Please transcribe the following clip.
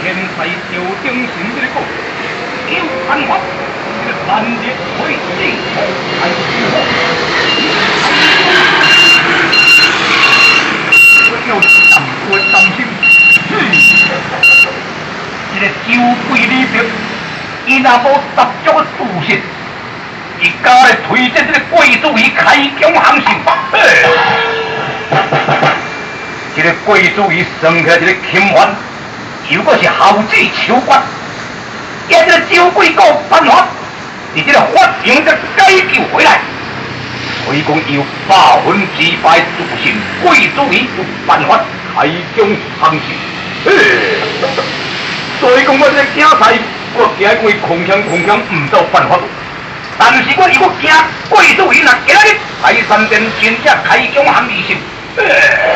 天才赵鼎新這个講，有辦法，這个萬日推地土開好。我叫淡薄擔心，這个酒鬼李白，伊若無十足的自信，伊敢來推薦這个郭子儀開疆行刑？這个郭子儀算起來一个钦犯，又閣是孝子秋決，伊這个酒鬼閣有辦法，佇這个法庭才解救回來。所以講有100%自信，郭子儀有辦法開疆行刑。所以講我這個驚菜，我驚講伊空槍空槍毋到辦法。但是我如果驚郭子儀若今仔日泰山殿真正開疆行義心。